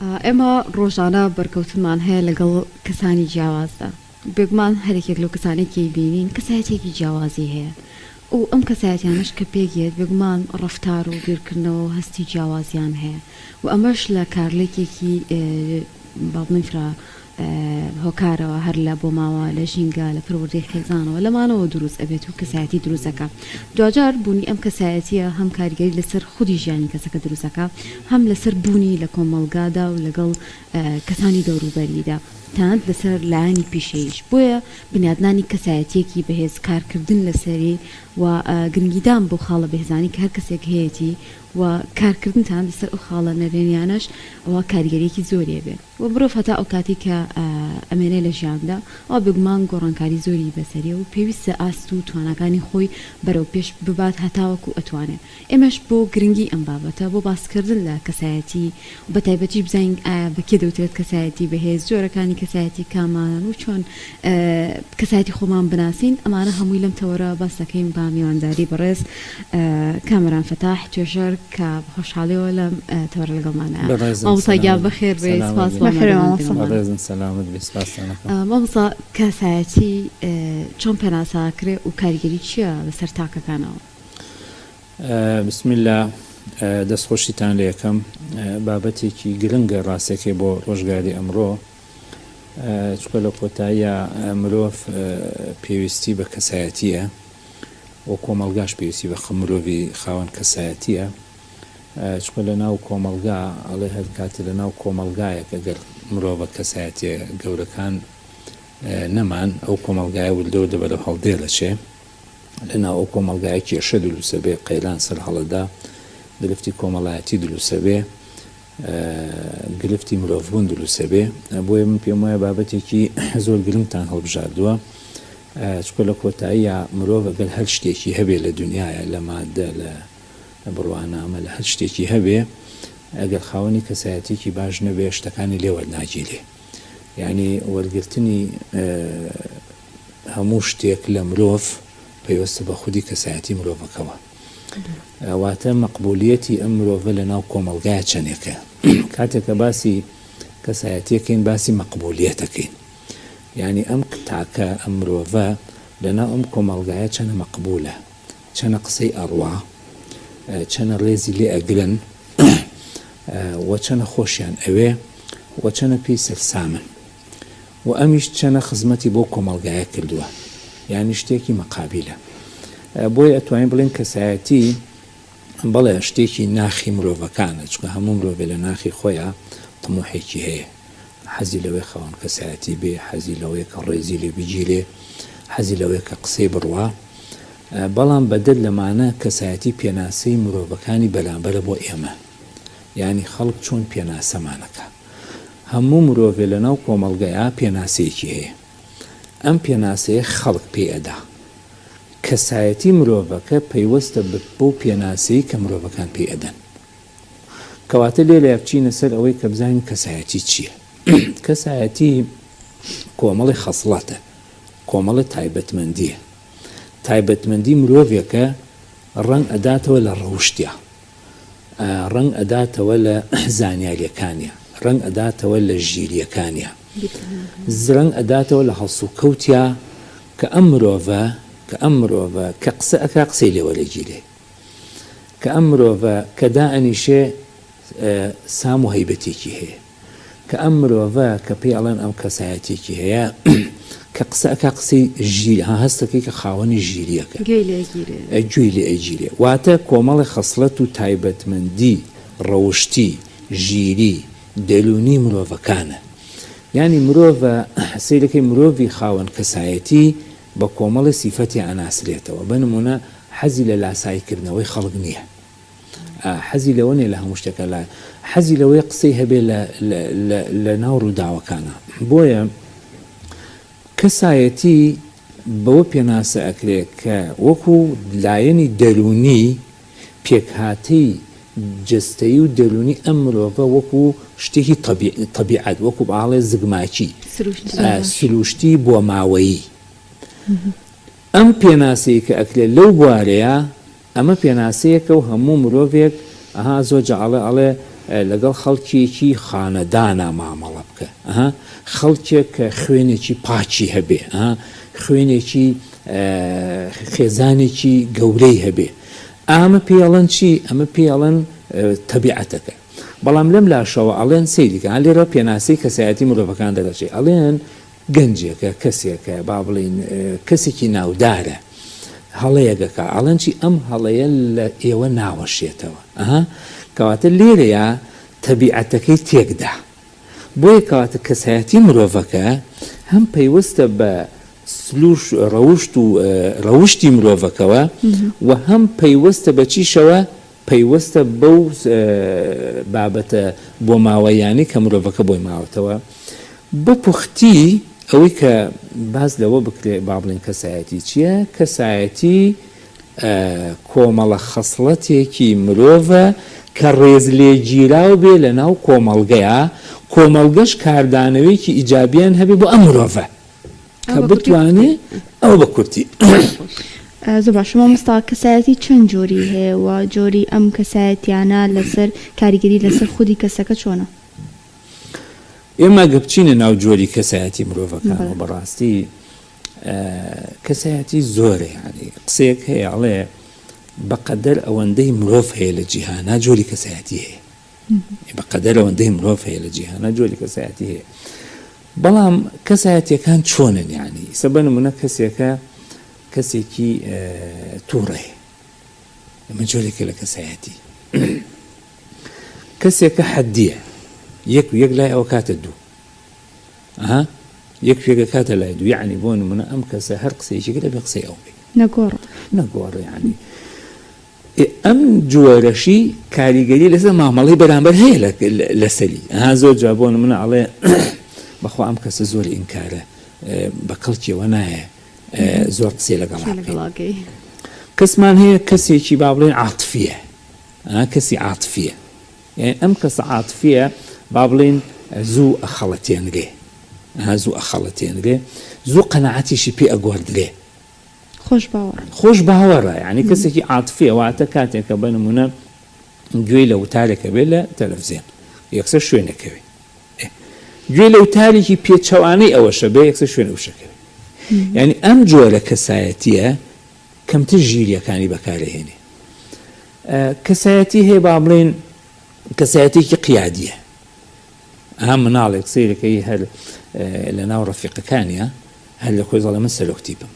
ئێمە ڕۆژانە بەرکەوتنمان هەیە لەگەڵ کەسانی جیاوازدا، بێگومان هەر یەکێک لەو کەسانەی کە ئەیبینین کەسایەتییەکی جیاوازی هەیە و ئەم کەسایەتیانەش کە پێک یەت بێگومان ڕەفتار و بیرکردنەوە و هەستی جیاوازیان هەیە و ئەمەش لە کارلێکێکی با بڵێین فرە هۆکارەوە هەر لە بۆماوە، لە ژینگە، لە پەروەردەی خێزانەوە، لەمانەوە دروست ئەبێت و کەسایەتی دروست ئەکا. دواجار بوونی ئەم کەسایەتییە هەم کاریگەری لەسەر خودی ژیانی کەسەکە دروست ئەکا، هەم لەسەر بوونی لە کۆمەڵگادا و لەگەڵ کەسانی دەوروبەریدا، تەنانەت لەسەر لایەنی پیشەییش. بۆیە بنیادنانی کەسایەتییەکی بەهێز، کارکردن لەسەری و گرنگیدان بەو خاڵە بەهێزانەی کە هەر کەسێک هەیەتی و کارکردن تەنانەت لەسەر ئەو خاڵە نەرێنیانەش، ئەوا کاریگەرییەکی زۆری ئەبێ. وە مرۆڤ هەتا ئەو کاتەی کە ئەمێنێ لە ژیاندا ئەوا بێگومان گۆڕانکاری زۆری بەسەریە و پێویستە ئاست و تواناکانی خۆی بەرەو پێش ببات هەتاوەکو ئەتوانێ. ئێمەش بۆ گرنگی ئەم بابەتە بۆ باسکردن لە کەسایەتی و بەتایبەتیش بزانین ئایا بە کێ دەوترێت کەسایەتی بەهێز، جۆرەکانی کەسایەتی کامانەن و چۆن کەسایەتی خۆمان بناسین ئەمانە هەمووی لەم تەوەرە باس دەکەین بە میوانداری بەڕێز کامەران فەتاح توێژەر کە بە خۆشحاڵیەوە لەم تەوەرە لەگەڵمانە. بەڕێزم مامۆستا گیان سەلامەت بەخێر بێی سەلامەت سپاس بی بۆ بەخێر بێی ئامادەبوونت مامۆستا. لەگەڵمان. بەڕێزم سەلامەت بی سپاستان ئەکەم. مامۆستا کەسایەتی چۆن پێناسە ئەکرێ و کاریگەری چیە بەسەر تاکەکانەوە؟ بسم اللە دەست خۆشیتان لێ ئەکەم بابەتێکی گرنگە ڕاستەکەی بۆ ڕۆژگاری ئەمڕۆ چونکە لە کۆتاییا مرۆڤ پێویستی بە کەسایەتیە و کۆمەڵگاش پێویستی بە مرۆڤی خاوەن کەسایەتیە چونکە لە ناو کۆمەڵگا ئەڵێ هەر کاتێ لە ناو کۆمەڵگایەک ئەگەر مرۆڤە کەسایەتیە گەورەکان نەمان ئەو کۆمەڵگایە وردە وردە بەرەو هەڵدێر ئەچێ لە ناو ئەو کۆمەڵگایە کێشە دروسەبێ قەیران سەر هەڵەدا گرفتی کۆمەڵایەتی دروسەبێ گرفتی مرۆڤبوون دروسەبێ بۆیە من پێم وایە بابەتێکی زۆر گرنگتان هەڵبژاردووە چونکە لە کۆتاییە مرۆڤ ئەگەر هەر شتێکی هەبێ لە دنیاە لە مادە لە بڕوانامە لە هەر شتێکی هەبێ ئەگەر خاوەنی کەسایەتیەکی باش نەبێ شتەکانی لێ وەرناگیرێ یعنی وەرگرتنی هەموو شتێک لە مرۆڤ پەیوەستە بە خودی کەسایەتی مرۆڤەکەوە واتە مەقبولیەتی ئەم مرۆڤە لە ناو کۆمەڵگایە چەندێکە کاتێک کە باسی کەسایەتیەکەین باسی مەقبولیەتەکەین یعنی ئەم تاکە ئەم مرۆڤە لە ناو ئەم کۆمەڵگایە چەنە مەقبولە چەنە قسەی ئەڕوا، چەنە ڕێزی لێ ئەگرن و چەنە خۆشیان ئەوێ و چەنە پێی سەرسامن و ئەمیش چەنە خزمەتی بۆ کۆمەڵگایە کردووە یانی شتێکی مەقابیلە بۆیە ئەتوانین بڵێن کەسایەتی بەڵێ شتێکی ناخی مرۆڤەکانە چونکە هەموو مرۆڤێ لە ناخی خۆیا تموحێکی هەیە حەزی لەوەیە خاوەن کەسایەتی بێ، حەزی لەوەیە کە ڕێزی لێ بگیرێ، حەزی لەوەیە کە قسەی بڕوا. بەڵام بەدەر لەمانە کەسایەتی پێناسەی مرۆڤەکانی بەرامبەرە بۆ ئێمە. یانی خەڵک چۆن پێناسەمان ئەکا. هەموو مرۆڤێ لەناو کۆمەڵگەیا پێناسەیەکی هەیە. ئەم پێناسەیە خەڵک پێی ئەدا. کەسایەتی مرۆڤەکە پەیوەستە بەو پێناسەی کە مرۆڤەکان پێی ئەدەن. کەواتە لێرەیا بچینە سەر ئەوەی کە بزانین کەسایەتی چییە؟ کەسایەتی کۆمەڵی خەسڵەتە، کۆمەڵی تایبەتمەندییە. تایبەتمەندی مرۆڤێکە ڕەنگ ئەداتەوە لە ڕەوشتیا، ڕەنگ ئەداتەوە لە زانیاریەکانیا، ڕەنگ ئەداتەوە لە ژیریەکانیا، ڕەنگ ئەداتەوە لە هەڵسوکەوتیا کە ئەم مرۆڤە کە ئەم مرۆڤە کە قسە ئەکا قسەی لێ وەرەگیرێ. کە ئەم مرۆڤە کە دائەنیشێ سام و هەیبەتێکی هەیە، کە ئەم مرۆڤە کە پێی ئەڵێن ئەم کەسایەتیەکی هەیە کە قسە ئەکا قسەی ژیر ها هەستەکەی کە خاوەنی ژیریەکە گوێی لێ ئەگیرێ. گوێی لێ ئەگیرێ واتە کۆمەڵێ خەسڵەت و تایبەتمەندی ڕەوشتی، ژیری، دەروونی مرۆڤەکانە. یانی مرۆڤە سەیرەکەی مرۆڤی خاوەن کەسایەتی بە کۆمەڵێ سیفەتی ئەناسرێتەوە بە نموونە حەزی لە لاسایی کردنەوەی خەڵک نییە حەزی لەوە نییە لە هەموو شتێکا لە حەزی لەوەیە قسەی هەبێ لە لە لە ناو ڕووداوەکانا بۆیە کەسایەتی بەوە پێناسە ئەکرێ کە وەکو لایەنی دەروونی پێکهاتەی جەستەیی و دەروونی ئەم مرۆڤە وەکو شتێکی تەبیعەت وەکو باڵێ زگماکی سروشتی بۆماوەیی ئەم پێناسەی کە ئەکرێت لەو بوارەیە ئەمە پێناسەیەکە و هەموو مرۆڤێک ئەها زۆر جا ئەڵێ ئەڵێ. لەگەڵ خەڵکێکی خانەدانا مامەڵە بکە ئەها خەڵکێک کە خوێنێکی پاکی هەبێ ئەها خوێنێکی خێزانێکی گەورەی هەبێ ئامە پێی ئەڵێن چی ئەمە پێی ئەڵێن تەبیعەتەکە بەڵام لەم لاشەوە ئەڵێن سەیری کە لێرە پێناسەی کەسایەتی مرۆڤەکان دەرەچێ ئەڵێن گەنجێکە کەسێکە با بڵێین کەسێکی ناودارە هەڵەیەک ئەکا ئەڵێن چی ئەم هەڵەیە لە ئێوە ناوەشێتەوە ئەها کەواتە لێرەیا تەبیعەتەکەی تێکدا بۆیە کەواتە کەسایەتی مرۆڤەکە هەم پەیوەستە بە سلوش ڕەوشت و ڕەوشتی مرۆڤەکەوە و هەم پەیوەستە بە چیشەوە پەیوەستە بەو بابەتە بۆماوەییانەی کە مرۆڤەکە بۆی ماوەتەوە. بە پوختی ئەوەی کە باس لەوە بکرێ با بڵێین کەسایەتی چییە؟ کەسایەتی کۆمەڵە خەسڵەتێکی مرۆڤە کە ڕێزلێگیراو بێ لە ناو کۆمەڵگەیا، کۆمەڵگەش کاردانەوەیەکی ئیجابیان هەبێ بۆ ئەم مرۆڤە. کە بتوانێ ئەوە بە کورتی. زۆر باشە مامۆستا کەسایەتی چەند جۆری هەیە و جۆری ئەم کەسایەتیانە لەسەر کاریگەری لەسەر خودی کەسەکە چۆنە؟ ئێمە گە بچینە ناو جۆری کەسایەتی مرۆڤەکانەوە بەڕاستی کەسایەتی زۆرە یانی قسەیەک هەیە ئەڵێ بەقەدەر ئەوەندەی مرۆڤ هەیە لە جیهانا جۆری کەسایەتی هەیە بەقەدەر ئەوەندەی مرۆڤ هەیە لە جیهانا جۆری کەسایەتی هەیە بەڵام کەسایەتیەکان چۆنن یانی ئیسە بە نمونە کەسێکە کەسێکی توڕەیە ئەمە جۆرێکە لە کەسایەتی کەسێکە حەدیە یەک و یەک لای ئەوە کاتە دوو ئەها یەک پێگە کاتە لای دوو یعنی بۆ نمونە ئەم کەسە هەر قسەیەکی کرد ئەبێ قسەی ئەو بێ نەگۆڕ نەگۆڕ یعنی ئێ ئەم جۆرەشی کاریگەری لەسەر مامەڵەی بەرامبەر هەیە لەسەری ها زۆر جا بۆ نمونە ئەڵێ بەخوا ئەم کەسە زۆر ئینکارە بە کەڵکیەوە نایە زۆر قسەی لەگەڵا بکەی کەسمان هەیە کەسێکی با بڵێن عاتفیە کەسی عاتفیە ئەم کەسە عاتفیە با بڵێن زوو ئەخەڵەتێنرێ زوو ئەخەڵەتێنرێ زوو قەناعەتیشی پێ ئەگۆڕدرێ خۆش باوەڕە. خۆش باوەڕە یانی کەسێکی عاتفیە واتە کاتێک کە بە نمونە گوێی لە وتارێکە بێ لە تەلەفزیۆن یەکسەر شوێنەکەوێ گوێ لە وتارێکی پێچەوانەی ئەوەشە بێ یەکسەر شوێن ئەوشەکەوێ یعنی ئەم جۆرە کەسایەتیە کەمتر ژیریەکانی بەکارهێنێ کەسایەتی هەیە با بڵێن کەسایەتێکی قیادیە ها مناڵێک سەیرەکەی هەر لەناو ڕەفیقەکانیا هەر لە خۆی دەڵێ من سەرۆک تیپم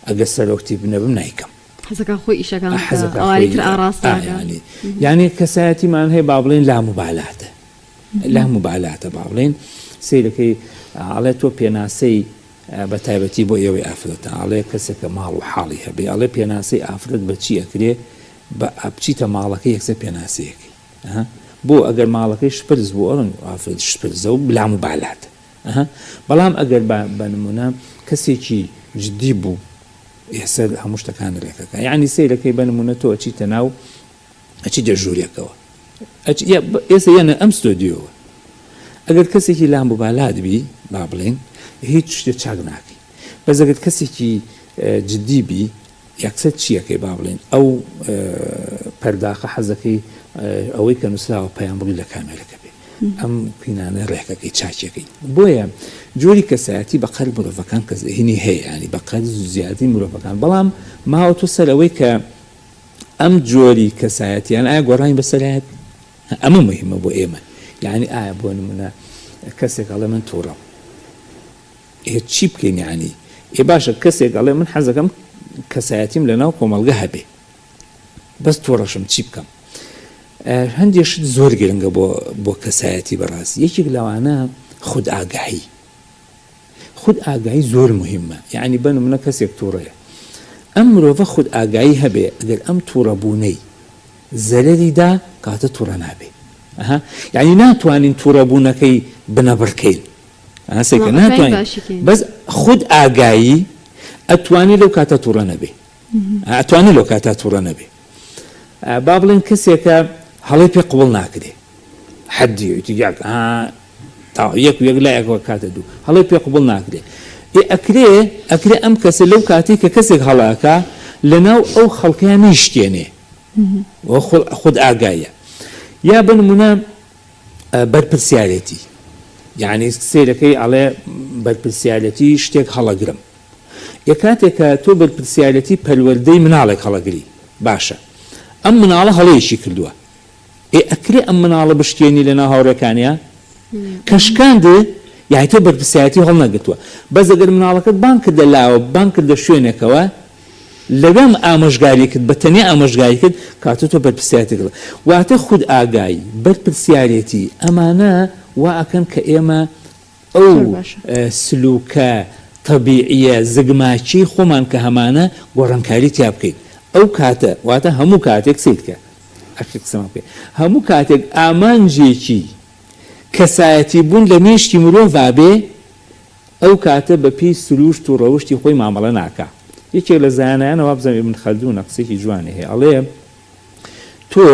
ئەگەر سەرۆک تیپ نەبم نایکەم. حەزەکا خۆی ئیشەکان بکا حەزەکا ئەوانی خۆی تر ئاڕاستە ئا بکا. یانی یانی کەسایەتیمان هەیە با بڵێین لاموبالاتە لاموبالاتە با بڵێین سەیرەکەی ئەڵێ تۆ پێناسەی بە تایبەتی بۆ ئێوەی ئافرەتان ئەڵێ کەسێکە ماڵ و حاڵی هەبێ ئەڵێ پێناسەی ئافرەت بە چی ئەکرێ بە بچیتە ماڵەکەی یەکسەر پێناسەیەکەی ئەها بۆ ئەگەر ماڵەکەی شپرز بوو ئەڵێن ئافرەت شپرزە و لاموبالاتە ئەها بەڵام ئەگەر بە بە نمونە کەسێکی جدی بوو ئێسە هەموو شتەکان رێکەکە یعنی سەیرەکەی بە نمونە تۆ ئەچیتە ناو ئەچیتە ژوورێکەوە ئێسە یەنە ئەم ستۆدیۆوە ئەگەر کەسێکی لاموبالات بی با بڵێن هیچ شتێ چاک ناکەی بەس ئەگەر کەسێکی جدی بی یەکسەر چیەکەی با بڵێین ئەو پەرداخە حەزەکەی ئەوەی کە نووسراوە پەیام ڕووی لە کامێرەکە بێ ئەم پینانە ڕێکەکەی چاکیەکەی بۆیە جۆری کەسایەتی بە قەر مرۆڤەکان کەس هینی هەیە ینی بە قەر زیادی مرۆڤەکان بەڵام ماوە تۆ سەر ئەوەی کە ئەم جۆری کەسایەتیان ئایا گۆڕانی بەسەرایەت ئەمە مهمە بۆ ئێمە یعنی ئایا بۆ نمونە کەسێک ئەڵێ من تووڕەم ئێ چی بکەین یانی؟ ئێ باشە کەسێک ئەڵێ من حەزەکەم کەسایەتیم لەناو کۆمەڵگە هەبێ بەس توڕەشم چی بکەم؟ هەندێک شت زۆر گرنگە بۆ بۆ کەسایەتی بەڕاستی یەکێک لەوانە خود ئاگاهی خود ئاگاهی زۆر مهمە یعنی بە نمونە کەسێک توڕەیە ئەم مرۆڤە خود ئاگاهی هەبێ ئەگەر ئەم توڕەبوونەی زەرەری دا کاتە توڕە نابێ ئەها یعنی ناتوانین توڕەبوونەکەی بنەبڕکەین سەیرکە ناتوانین بەس خود ئاگایی ئەتوانی لەو کاتە توڕە نەبێ ئەتوانی لەو کاتە توڕە نەبێ با بڵێن کەسێکە هەڵەی پێ قبول ناکرێ حەدی یەک یەک لایەکەوە کاتە دوو هەڵەی پێ قبول ناکرێ ئێ ئەکرێ ئەکرێ ئەم کەسە لەو کاتی کە کەسێک هەڵاکە لەناو ئەو خەڵکیان نیشتێنێ خود ئاگایە یا بە نمونە. بەرپرسیارێتی یعنی سەیرەکەی ئەڵێ بەرپرسیارەتی شتێک هەڵەگرم ئێ کاتێک کە تۆ بەرپرسیارەتی پەروەردەی مناڵێک هەڵەگری باشە ئەم مناڵە هەڵەیەکی کردووە ئێ ئەکرێ ئەم مناڵە بشکێنی لەناو هاوڕێکانیا؟ کە شکاندت یانی تۆ بەرپرسیارەتی هەڵنەگرتووە بەس ئەگەر مناڵەکەت بانگ کردە لاوە بانگ کردە شوێنێکەوە لەوێم ئامۆژگاری کرد بە تەنیا ئامۆژگاری کرد کاتە تۆ بەرپرسیارەتی کرد واتە خود ئاگایی بەرپرسیارێتی ئەمانە وا ئەکەن کە ئێمە ئەو سلوکە تەبیعیە زگماکیەی خۆمان کە هەمانە گۆڕانکاری تیا بکەین ئەو کاتە واتە هەموو کاتێک سەیرکە ئەخیر قسەمان بکەین هەموو کاتێک ئامانجێکی کەسایەتی بوون لە مێشکی مرۆڤا بێ ئەو کاتە بە پێی سروشت و ڕەوشتی خۆی مامەڵە ناکا یەکێک لە زانایانە وابزانم ئیبن خەلدونە قسەیەکی جوانی هەیە ئەڵێ تۆ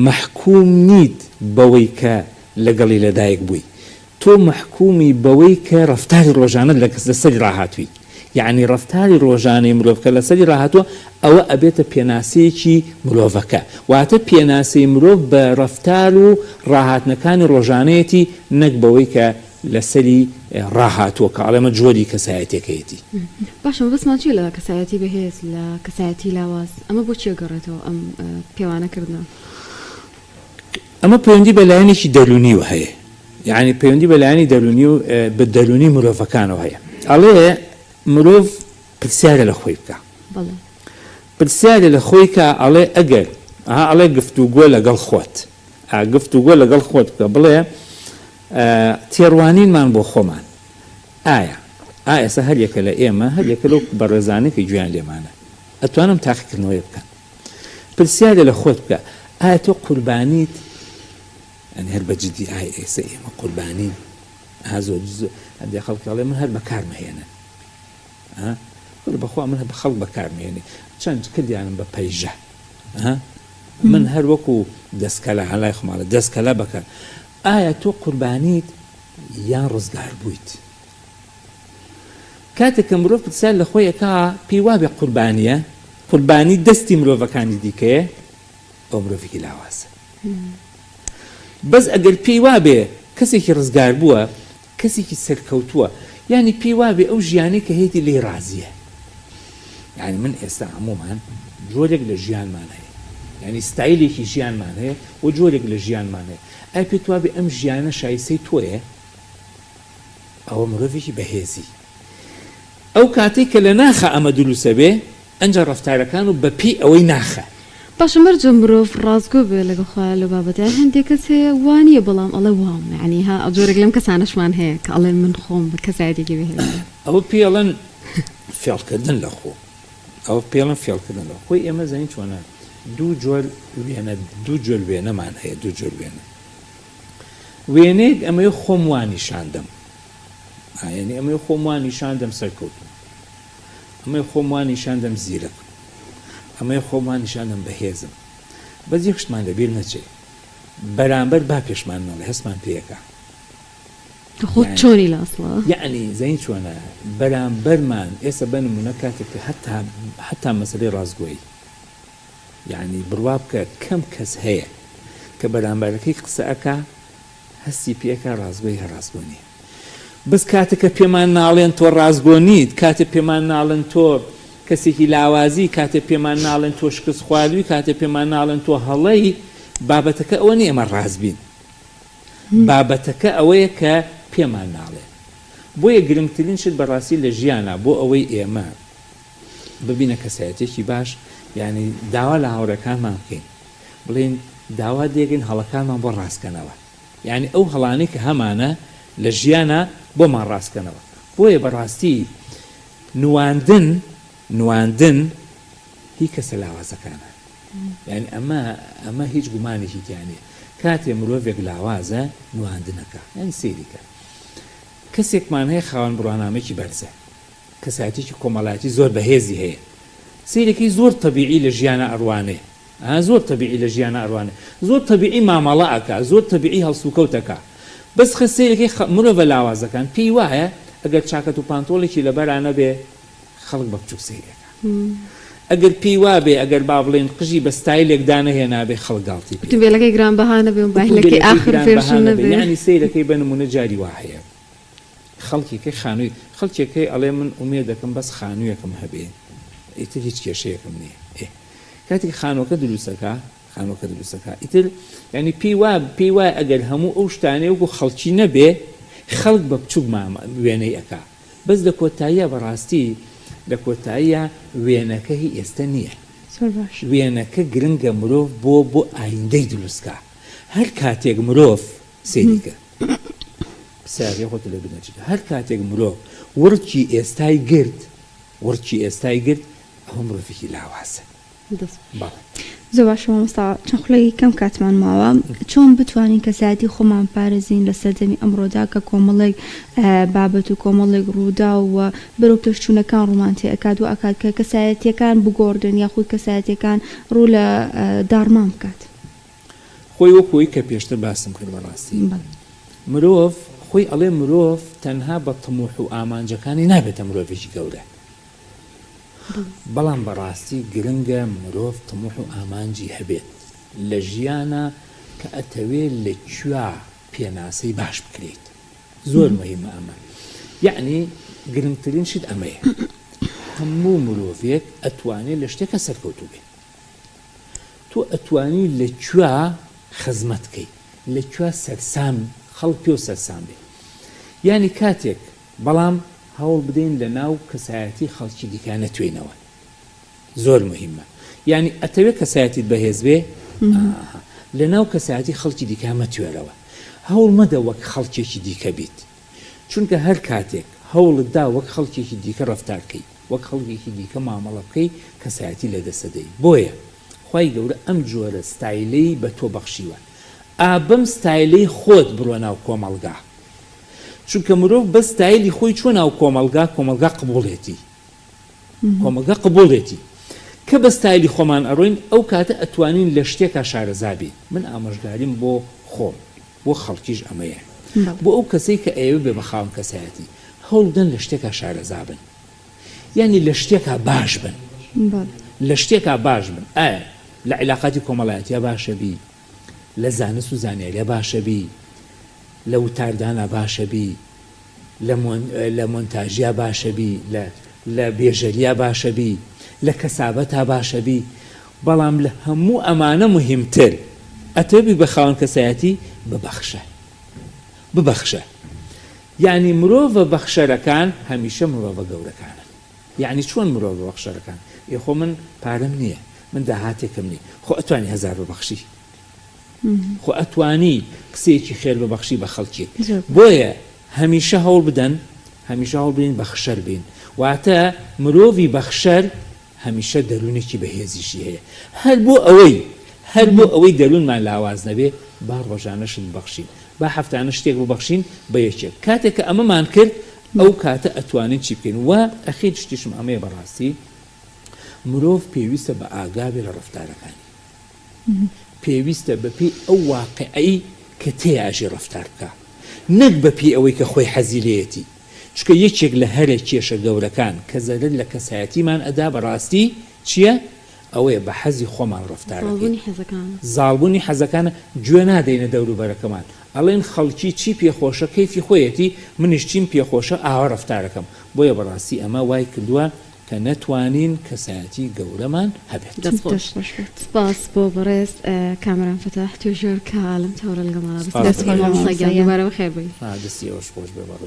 مەحکوم نیت بەوەی کە لەگەڵی لەدایک بووی تۆ مەحکومی بەوەی کە ڕەفتاری ڕۆژانەت لە لەسەری ڕاهاتووی یەعنی ڕەفتاری ڕۆژانەی مرۆڤ کە لەسەری ڕاهاتووە ئەوە ئەبێتە پێناسەیەکی مرۆڤەکە واتە پێناسەی مرۆڤ بە ڕەفتار و ڕاهاتنەکانی ڕۆژانەیەتی نەک بەوەی کە لەسەری ڕاهاتووە کە ئەڵێمە جۆری کەسایەتیەکەیەتی. باشە مەبەستمان چیە لە کەسایەتی بەهێز لە کەسایەتی لاواز ئەمە بۆ چی ئەگەڕێتەوە ئەم پێوانە کردنە؟ ئەمە پەیوەندی بە لایەنێکی دەروونیوە هەیە یعنی پەیوەندی بە لایەنی دەروونی و بە دەروونی مرۆڤەکانەوە هەیە ئەڵێ مرۆڤ پرسیارە لە خۆی بکە پرسیارە لە خۆی کە ئەڵێ ئەگەر ئەها ئەڵێ گفتوگۆ لەگەڵ خۆت گفتوگۆ لەگەڵ خۆت بکە بڵێ تێڕوانینمان بۆ خۆمان ئایا ئا ئێستا هەر یەکە لە ئێمە هەر یەکە لەو بەڕێزانەی کە گوێیان لێمانە ئەتوانم تاقیکردنەوەی بکەن پرسیارێ لە خۆت بکە ئایا تۆ قوربانیت؟ یانی هەر بە جدی ئایا ئێستا ئێمە قوربانین؟ ئا زۆر هەندێک خەڵک ئەڵێ من هەر بەکارمەهێنن ئا کورە بەخوا من هەر بە خەڵک بەکارمەهێنێ چەند کردیانم بە پەیژە ئا من هەر وەکو دەستکەلا هەلای خۆماڵە دەستکەلا بەکار ئایا تۆ قوربانیت یان ڕزگار بوویت؟ کاتێک کە مرۆڤ پرسیار لە خۆی ئەکا پێی وابێ قوربانیە، قوربانی دەستی مرۆڤەکانی دیکەیە، ئەوە مرۆڤێکی لاوازە. بەس ئەگەر پێی وابێ کەسێکی ڕزگاربووە، کەسێکی سەرکەوتووە، یانی پێی وابێ ئەو ژیانەی کە هەیەتی لێی ڕازیە. یانی من ئێستا هەموومان جۆرێک لە ژیانمان هەیە، یانی ستایلێکی ژیانمان هەیە و جۆرێک لە ژیانمان هەیە. ئایا پێت وابێ ئەم ژیانە شایستەی تۆیە؟ ئەوە مرۆڤێکی بەهێزی. ئەو کاتەی کە لە ناخا ئەمە دروست ئەبێ ئەنجا ڕەفتارەکان و بە پێی ئەوەی ناخە. باشە مەرجە مرۆڤ ڕاستگۆ بێ لەگەڵ خۆیا لەو بابەتە یان هەندێ کەس هەیە وا نیە بەڵام ئەڵێ وام یانی ها جۆرێک لەم کەسانەشمان هەیە کە ئەڵێ من خۆم بە کەسایەتێکی بەهێزم. ئەوە پێی ئەڵێن فێڵکردن لە خۆ. ئەوە پێی ئەڵێن فێڵکردن لە خۆی ئێمە زانین چۆنە دوو جۆر وێنە دوو جۆر وێنەمان هەیە دوو جۆر وێنە. وێنەیەک ئەمەوێ خۆم وا نیشان دەم یانی ئەمەوێ خۆم وا نیشان دەم سەرکەوتوم ئەمەوێ خۆم وا نیشان دەم زیرەکم ئەمەوێ خۆم وا نیشان دەم بەهێزم بەس یەک شتمان لەبیر نەچێ بەرامبەر با پێشمان نەڵێ هەستمان پێیەکە خۆت چۆنی لە ئەسڵا یعنی زەین چۆنە بەرامبەرمان ئێستا بە نمونە کاتێک کە هەتا هەتا مەسەلەی ڕاستگۆیی یەعنی بڕوا بکە کەم کەس هەیە کە بەرامبەرەکەی قسە ئەکا هەستی پێ ئەکا ڕاستگۆی هەر ڕاستگۆ نیە بەس کاتێ کە پێمان ناڵێن تۆ ڕاستگۆ نیت کاتێ پێمان ناڵێن تۆ کەسێکی لاوازی کاتێ پێمان ناڵێن تۆ شکست خواردوی کاتێ پێمان ناڵێن تۆ هەڵەی بابەتەکە ئەوە نیە ئێمە ڕاست بین بابەتەکە ئەوەیە کە پێمان ناڵێن بۆیە گرنگترین شت بەڕاستی لە ژیانا بۆ ئەوەی ئێمە ببینە کەسایەتیەکی باش یانی داوا لە هاوڕێکانمان بکەین بڵێین داوا دێگەین هەڵەکانمان بۆ ڕاستکەنەوە یانی ئەو هەڵانەی کە هەمانە لە ژیانە بۆمان ڕاستکەنەوە بۆیە بەڕاستی نواندن نواندن هی کەسە لاوازەکانە یانی ئەمە ئەمە هیچ گومانێکی تیا نییە کاتێ مرۆڤێک لاوازە نواندنەکە یانی سەیریکە کەسێکمان هەیە خاوەن بڕوانامەیەکی بەرزە کەسایەتیەکی کۆمەڵایەتی زۆر بەهێزی هەیە سەیرەکەی زۆر تەبیعی لە ژیانا ئەڕوانێ ها زۆر تەبیعی لە ژیانا ئەڕوانێ زۆر تەبیعی مامەڵە ئەکا زۆر تەبیعی هەڵسوکەوت ئەکا بەس خە سەیرەکەی خە مرۆڤە لاوازەکان پێی وایە ئەگەر چاکەت و پانتۆڵێکی لەبەرا نەبێ خەڵک بە بچوک سەیری ئەکا. ئەگەر پێی وابێ ئەگەر با بڵێین قژی بە ستایلێک دانەهێنابێ خەڵک گاڵتەی پێ ئوتومبێلەکەی گرانبەها نەبێ مۆبایلەکەی ئوتومبێلەکەی ئاخر گرانبەها ڤێرژن نەبێ نەبێ. یەعنی سەیرەکەی بە نموونە جاری وا هەیە خەڵکێکەی خانووی خەڵکێکەی ئەڵێ من ئومێدەکەم بەس خانوویەکم هەبێ ئیتر هیچ کێشەیەکم نییە ئێ کاتێک خانووەکە دروستەکا خانووەکە دروستەکا ئیتر یانی پێی وا پێی وایە ئەگەر هەموو ئەو شتانەی وەکو خەڵکی نەبێ خەڵک بە بچووک مامە وێنەی ئەکا بەس لە کۆتاییا بەڕاستی لە کۆتاییا وێنەکە هی ئێستە نییە زۆر باش. وێنەکە گرنگە مرۆڤ بۆ بۆ ئایندەی دروست کا هەر کاتێک مرۆڤ سەیری کە پرسیارەکەی خۆت لە بیر نەچێت هەر کاتێک مرۆڤ وڕکی ئێستای گرت وڕکی ئێستای گرت ئەوە مرۆڤێکی لاوازە. دەست خۆش. بەڵێ. زۆر باشە مامۆستا چەند خولەکی کەم کاتمان ماوە چۆن بتوانین کەسایەتی خۆمان بپارێزین لە سەردەمی ئەمڕۆدا کە کۆمەڵێک بابەت و کۆمەڵێک ڕووداو و بەرەو پێشچوونەکان ڕوومان تێ ئەکات و ئەکات کە کەسایەتیەکان بگۆڕدرێن یاخود کەسایەتیەکان ڕوو لە داڕمان بکات. خۆی وەکو ئەوەی کە پێشتر باسم کرد بەڕاستی مرۆڤ خۆی ئەڵێ مرۆڤ تەنها بە تموح و ئامانجەکانی نابێتە مرۆڤێکی گەورە بەڵام بەڕاستی گرنگە مرۆڤ تموح و ئامانجی هەبێت لە ژیانا کە ئەتەوێ لە کویا پێناسەی باش بکرێیت زۆر مهمە ئەمە یەعنی گرنگترین شت ئەمەیە هەموو مرۆڤێک ئەتوانێ لە شتێکا سەرکەوتوو بێ تۆ ئەتوانی لە کویا خزمەت کەی لە کویا سەرسام خەڵک پێو سەرسام بێ یانی کاتێک بەڵام هەوڵ بدەین لە ناو کەسایەتی خەڵکی دیکە نەتوێینەوە زۆر مهمە یانی ئەتەوێ کەسایەتیت بەهێز بێ ئاها لە ناو کەسایەتی خەڵکی دیکە مەتوێرەوە هەوڵ مەدە وەک خەڵکێکی دیکە بیت چونکە هەر کاتێک هەوڵت دا وەک خەڵکێکی دیکە ڕەفتار کەی وەک خەڵکێکی دیکە مامەڵە بکەی کەسایەتی لەدەسەدەی بۆیە خوای گەورە ئەم جۆرە ستایلەی بە تۆ بەخشیوە ئا بەم ستایلەی خۆت بڕۆ ناو کۆمەڵگا چونکە مرۆڤ بە ستایلی خۆی چوە ناو کۆمەڵگا کۆمەڵگا قبوڵێتی کۆمەڵگا قبوڵێتی کە بە ستایلی خۆمان ئەڕۆین ئەو کاتە ئەتوانین لە شتێکا شارەزا بین من ئامۆژگاریم بۆ خۆم بۆ خەڵکیش ئەمەیە بۆ ئەو کەسەی کە ئەیەوێ بێ بە خاوەن کەسایەتی هەوڵبدەن لە شتێکا شارەزا بن یانی لە شتێکا باش بن لە شتێکا باش بن ئایا لە عیلاقاتی کۆمەڵایەتیا باشە بی لە زانست و زانیاریا باشە بی لە وتاردانا باشە بی، لە لە مۆنتاژیا باشە بی، لە لە بێژەریا باشە بی، لە کەسابەتا باشە بی، بەڵام لە هەموو ئەمانە موهیمتر ئەتەوێ بی بە خاوەن کەسایەتی ببەخشە. ببەخشە. یانی مرۆڤە بەخشەرەکان هەمیشە مرۆڤە گەورەکانن. یانی چۆن مرۆڤە بەخشەرەکان؟ ئێ خۆ من پارەم نییە، من داهاتێکم نییە، خۆ ئەتوانی هەزار ببەخشی. خۆ ئەتوانی قسەیەکی خێر ببەخشی بە خەڵکێک بۆیە هەمیشە هەوڵ بدەن هەمیشە هەوڵ بدەین بەخشەر بین واتە مرۆڤی بەخشەر هەمیشە دەروونێکی بەهێزیشی هەیە هەر بۆ ئەوەی هەر بۆ ئەوەی دەروونمان لاواز نەبێ با ڕۆژانە شت ببەخشین با هەفتانە شتێک ببەخشین بە یەکێک کاتێک کە ئەمەمان کرد ئەو کاتە ئەتوانین چی بکەین و ئەخیر شتیشم ئەمەیە بەڕاستی مرۆڤ پێویستە بە ئاگا بێ لە ڕەفتارەکانی پێویستە بەپێی ئەو واقیعەی کە تێیا ئەژی ڕەفتار بکا نەک بەپێی ئەوەی کە خۆی حەزی لێیەتی چونکە یەکێک لە هەرە کێشە گەورەکان کە زەرەر لە کەسایەتیمان ئەدا بەڕاستی چیە ئەوەیە بە حەزی خۆمان ڕەفتار ئەکەین زاڵبوونی حەزەکانە. زاڵبوونی حەزەکانە گوێ نادەینە دەوروبەرەکەمان ئەڵێن خەڵکی چی پێ خۆشە کەیفی خۆیەتی منیش چیم پێ خۆشە ئاوا ڕەفتارەکەم بۆیە بەڕاستی ئەمە وای کردووە کە نەتوانین کەسایەتی گەورەمان هەبێت. دەست خۆش سپاس بۆ بەڕێز کامەران فەتاح توێژەر کە لەم تەوەرە لەگەڵمانا بوو. سپاس مامۆستا گیان دووبارە بەخێر بێی. دەستی ئێوەش خۆش بێ بەڕێز.